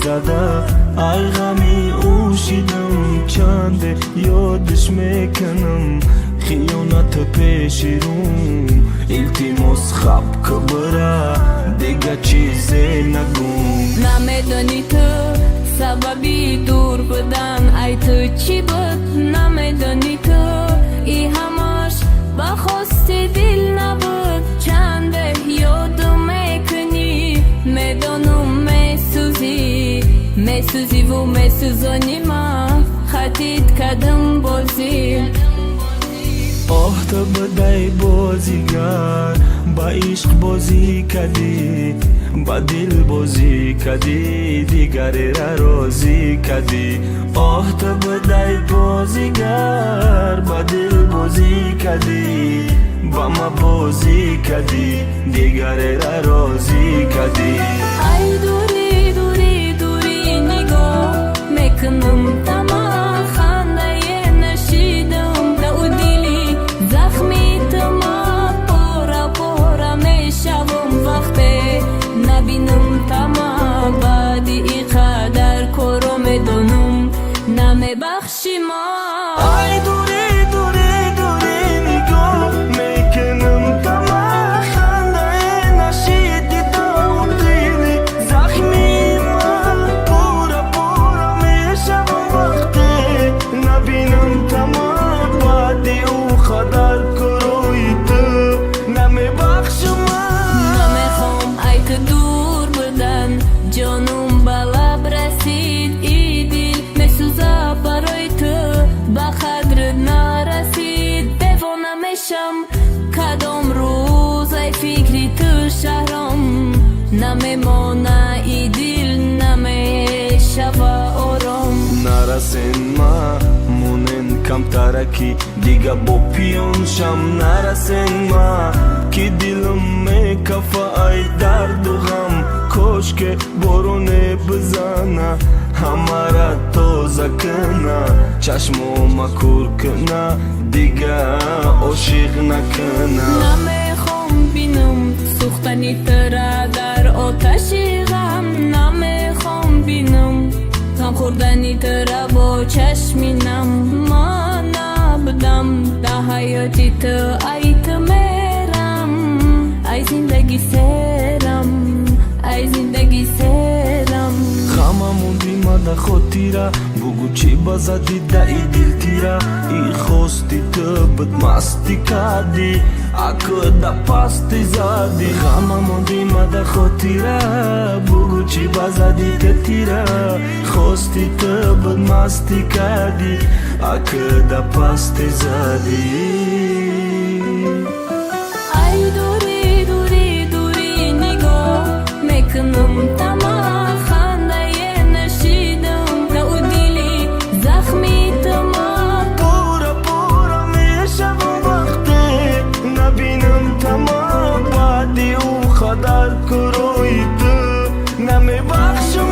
Зада ай ғами ӯ шидам, чанде ёдиш мекунам. Хиёнат пеши рум, илтимос, хап кбира, дига чизе нагум. Намедонӣ ту, сабаби дур будан ай ту чӣ буд? Намедонӣ ту, и ҳамаш ба хости дил набуд. Чанде ёдум мекунӣ, медонум, месӯзӣ, месӯзиву месӯзонӣ. Ма хатид кадам бозӣ. Оҳ, ту будай бозигар, ба ишқ бозӣ кадӣ, ба дил бозӣ кадӣ, дигарера розӣ кадӣ. Оҳ, ту будай бозигар, ба дил бозӣ кадӣ, ба ма бозӣ кадӣ, дигарера розӣ кадӣ. Ай дури, дури, дури нигоҳ мекунам тама, хандае нашидам дау дили захми тума. Пора пора мешавам, вақте набинам тама. Баъди и қадар коро медонам, намебахши ма. Ай дури, дури, дури нигоҳ мекунам тама, хандае нашиди дау дили захми ман. Пора пора мешавам, вақте набинам тама. Баъди ӯ қадар корои ту намебахшам. Намехом ай ту дур будан, ҷонум ба лаб расид. И дил месӯза барои ту, ба қадрат нарасид. Девона мешам кадом рӯз ай фикри ту, шаҳром. Намемона и дил, намешава ором. Нарасен ма, монен камтараки дига бо пиён шам. Нарасен ма, ки дилам мекафа ай дарду ғам. Кошке бороне бизана, ҳамара тоза кина, чашмома кур кина, дига ошиқ накина. Намехом бинам сӯхтани тура дар оташи ғам. Намехом бинам ғам хӯрдани тура бо чашми нам. Ман набудам дар ҳаёти ту, ай ту мерам, ай зиндагӣ серам, ай зиндагӣ серам. Ғама монди мада хотира, бугӯ, чӣ ба зади даи дилтира? И хости ту буд, масти кардӣ, акӯ да пасти задӣ. Ғама монди мада хотира, бугӯ, чӣ ба зади ту тира? Хости ту буд, масти кардӣ, акӯ да пасти задӣ. Ай дури, дури, дури нигоҳ мекунам тама, хандае нашидам дау дили захми тума. Пора пора мешавам, вақте набинам тама. Баъди ӯ қадар корои ту намебахшам.